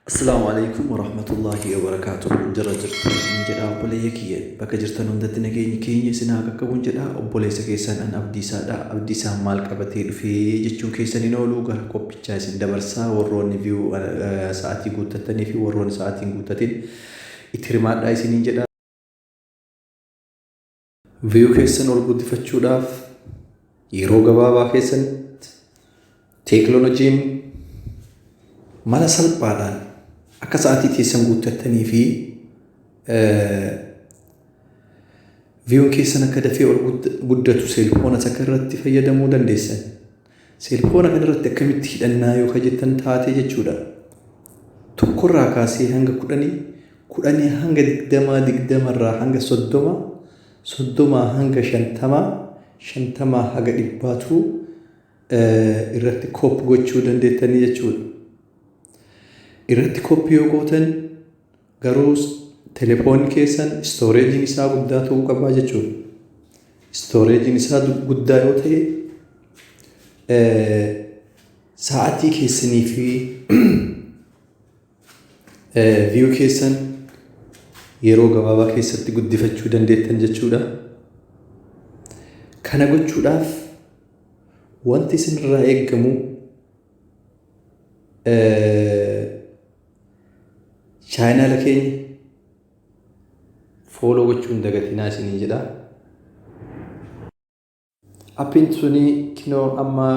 Assalaamu Aleykum Warahmatullaahi Wabarakaatuhu Jira jirtu isin jedha obboleeyya kiyya bakka jirtan hundatti nageenyi keenya isin haa qaqqabuun jedha obboleessa keessan an Abdiisaadha Abdiisaan maal qabatee dhufee jechuun keessan hin oolu gara qophichaa isin dabarsaa warroonni view sa'aatii guuttattanii fi warroonni sa'aatii hin guuttatin itti hirmaadhaa isiniin jedha. View keessan ol guddifachuudhaaf yeroo gabaabaa keessatti teekloolojiin mala salphaadhaan akka sa'aatii teessan guuttattanii fi viewn keessan akka dafee ol guddatu seelfoona takka irratti fayyadamuu dandeessan. Seelfoona kana irratti akkamitti hidhannaa yoo ka jettan taate jechuudha. Tokkorraa kaasee hanga kudhanii, kudhanii hanga digdamaa, digdamarraa hanga soddoma, soddomaa hanga shantamaa, shantamaa haga dhibbaatuu irratti koop gochuu dandeettanii jechuudha. Irratti koppii yoo gootan garuu telefoonni keessan istooreejiin isaa guddaa ta'uu qabaa jechuudha. Istooreejiin isaa guddaa yoo ta'e sa'aatii keessanii fi viyuu keessan yeroo gabaabaa keessatti guddifachuu dandeettan jechuudha. Kana gochuudhaaf wanti isinirraa eeggamu chaayinaala keenya fooloo gochuu hin dagatinaa isiniin jedha. Appiin suni kinoo amma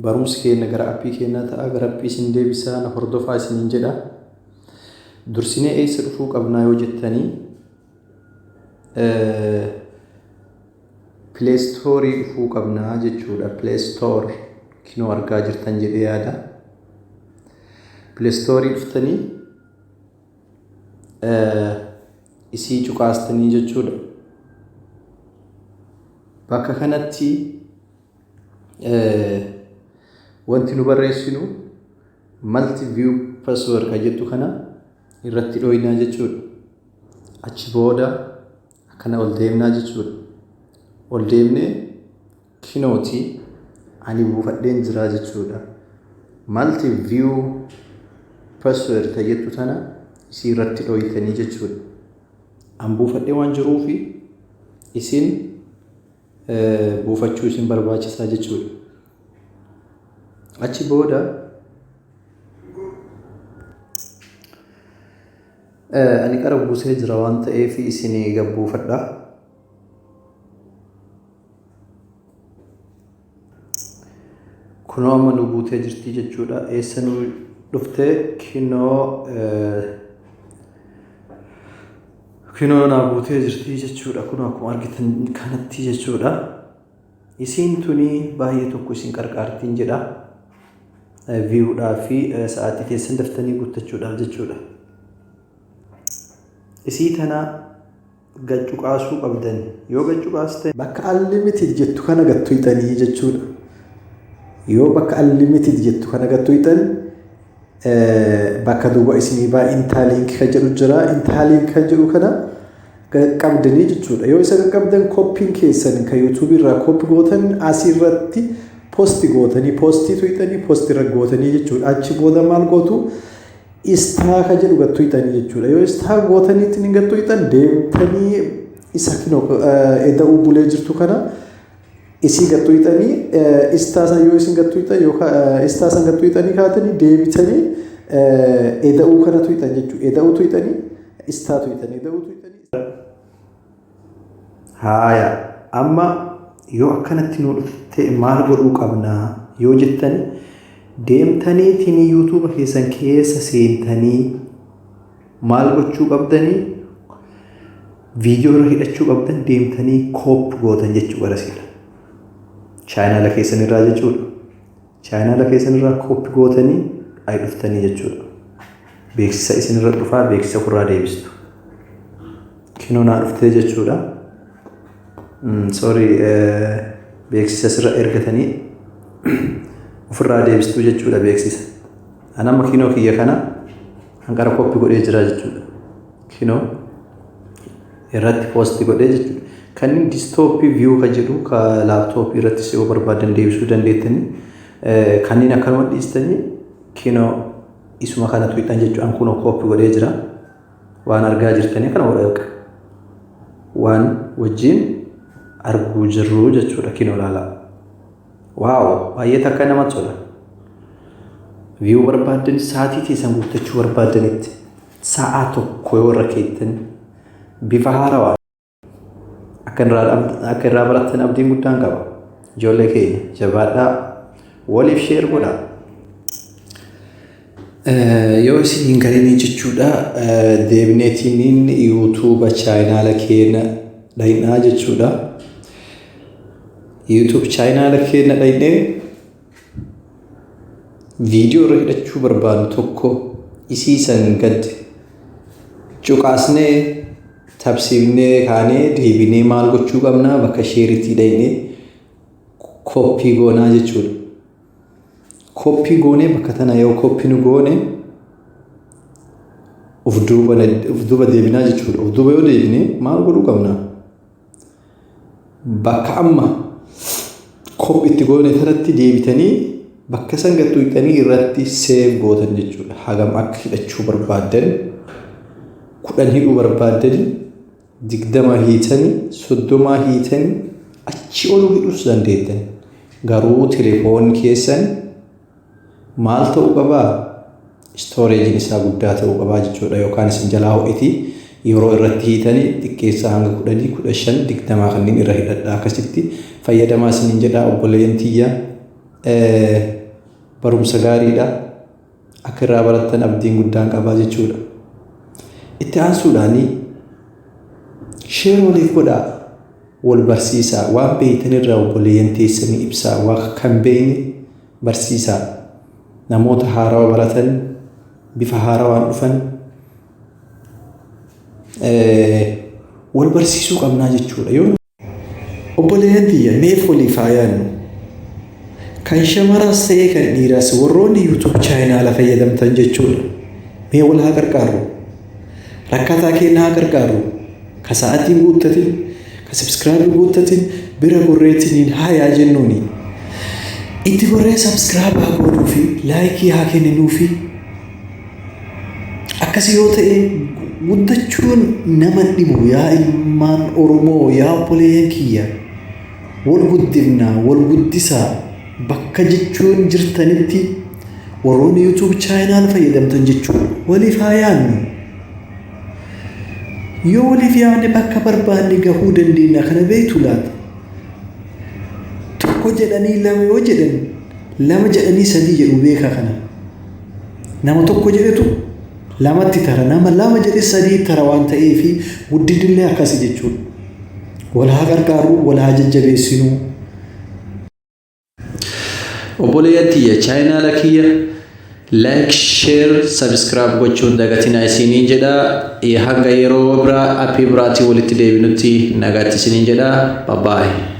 barumsi keenya gara appii keenyaa ta'a gara appii isin deebisaa na hordofaa isiniin jedha. Dursinee eessa dhufuu qabnaa yoo jettanii pileestoorii dhufuu qabnaa jechuudha. Pileestoor kinoo argaa jirtan jedhee yaada. Pileestoorii dhuftanii isii cuqaastanii jechuudha. Bakka kanatti wanti nu barreessinu multi view password kan jettu kana irratti dhooynaa jechuudha. Achi booda akkana ol deemnaa jechuudha. Ol deemnee Kinooti ani buufadheen jira jechuudha. Multi view password ta jettu tana isii irratti dhooytanii jechuudha. An buufadhee waan jiruufi isin buufachuu isin barbaachisaa jechuudha. Achi booda ani qara buusee jira waan ta'eef isin gabbuufadha. Kunoo amma nu buutee jirti jechuudha. Eessa nu dhufte kinoo kinoo naa buutee jirti jechuudha. Kunoo akkuma argitan kanatti jechuudha. Isiin tuni baay'ee tokko isin qarqaartiin jedha. Viiyuudhaa fi sa'aatii keessan daftanii guuttachuudhaaf jechuudha. Isii tana gad cuqaasuu qabdan. Yoo gad cuqaastan. Bakka unlimited jettu kana gad tuyxanii jechuudha. Yoo bakka unlimited jettu kana gad tuyxan bakka duuba isinii baa intaa link kan jedhu jira. Intaa link kan jedhu kana qaqqabdanii jechuudha. Yoo isa qaqqabdan koppiin keessan kan YouTube irraa koppi gootan asirratti posti gootanii postii tuyxanii posti irra gootanii jechuudha. Achi booda maal gootu? Istaa ka jedhu gad tuyxanii jechuudha. Yoo istaa gootaniitiin hin gad tuyxan deemtanii isa kinoo eda'uu bulee jirtu kana isii gad tuyxanii istaa san yoo isin gad tuyxan yookaan istaa san gad tuyxanii kaatanii deebitanii eda'uu kana tuyxan jechuudha. Eda'uu tuyxanii istaa tuyxanii eda'uu tuyxanii. Haaya amma yoo akkanatti nuu dhufte maal godhuu qabna yoo jettani deemtaniitiin yuutuuba keessan keessa seentanii maal gochuu qabdanii viidiyoo irra hidhachuu qabdan deemtanii koop gootan jechuu gara siidha. Chaayinaala keessan irraa jechuudha. Chaayinaala keessan irraa kooppi gootanii ay dhuftanii jechuudha. Beeksisa isin irra dhufaa beeksisa ofirraa deebistu. Kinoo naa dhuftee jechuudha. Sorry beeksisa sirra ergatanii ofirraa deebistuu jechuudha beeksisa. An amma kinoo kiyya kana hanqara kooppi godhee jira jechuudha. Kinoo irratti poosti godhee jechuudha. Kanneen diistooppii viyuu kan jedhu ka laaptooppii irrattis yoo barbaadan deebisuu dandeettanii kanneen akkanuma dhiistanii kinoo Isuma kana tuqxan jechuun kun copy godhee jira. Waan argaa jirtanii kana godha. Waan wajjin arguu jirru jechuudha kinoo ilaalaa. Wow, baay'ee takka namatti tola. View barbaaddan, sa'aatii keessan guuttachuu barbaaddanitti sa'a tokko yoo irra keettan bifa haarawaa akka irraa barattan abdiin guddaan qaba. Ijoollee keenya, jabaadhaa, waliif share godhaa. Yoo isin hin galinii jechuudha, deebineetiin YouTube channel keenya dhaynaa jechuudha. YouTube channel keenya dhaynee viidiyoo irra hidhachuu barbaadnu tokko isiisan gad cuqaasnee tabsiifnee kaanee deebinee maal gochuu qabnaa? Bakka share-itii dhaynee copy goonaa jechuudha. Copy goonee bakka tana yoo copy nu goone uf duuba deebinaa jechuudha. Uf duuba yoo deebine maal godhuu qabna? Bakka amma copy itti goone tanatti deebitanii bakka san gattuuxanii irratti save gootan jechuudha. Hagam akka hidhachuu barbaaddan, 10 hidhuu barbaaddanii, 20 hiitanii, 30 hiitanii, achi oluu hidhuus dandeettan. Garuu telefoonni keessan maal ta'uu qabaa? Storage-iin isaa guddaa ta'uu qabaa jechuudha. Yookaan isin jalaa ho'iti. Yeroo irratti hiitanii xiqqeessaa, hanga 10, 15, 20 kanneen irra hidhadhaa, akkasitti fayyadamaa isiniin jedhaa obboleeyyan tiyya. Barumsa gaariidha. Akka irraa barattan abdiin guddaan qabaa jechuudha. Itti aansuudhaanii share waliif godhaa. Wal barsiisaa, waan beeytan irraa obboleeyyan teessanii ibsaa, waan kan beeyne barsiisaa. Namoota haarawaa baratan, bifa haarawaan dhufan wal barsiisuu qabnaa jechuudha. Yoo obboleeyyan tiyya, meef waliif haa yaadnu. Kan shamaraas ta'ee kan dhiiraas, warroonni YouTube channel fayyadamtan jechuudha. Mee wal haa qarqaarru. Rakkataa keenya haa qarqaarru. Ka sa'aatiin guuttatin, ka subscribe guuttatin bira gorreetiniin haa yaa jennuuni. Itti gorree subscribe haa goonuu fi like haa kenninuu fi akkasii yoo ta'e guddachuun nama dhibu. Yaa ilmaan Oromoo, yaa obboleeyyan kiyya, wal guddifnaa, wal guddisaa. Bakka jechuun jirtanitti warroonni YouTube channel fayyadamtan jechuudha, waliif haa yaadnu. Yoo waliif yaadne bakka barbaanne gahuu dandeenya. Kana beektu laata? Tokko jedhanii lama yoo jedhan, lama jedhanii sadii jedhu, beekaa. Kana nama tokko jedhetu lamatti tara, nama lama jedhe sadii tara waan ta'eefi guddinillee akkasi jechuudha. Wal haa qarqaarru, wal haa jajjabeessinuu. Obboleeyyan tiyya, channel kiyya like, share, subscribe gochuun dagatinaa isiniin jedha. Hanga yeroo biraa app biraatii walitti deebinutti nagaatti isiniin jedha. Bye.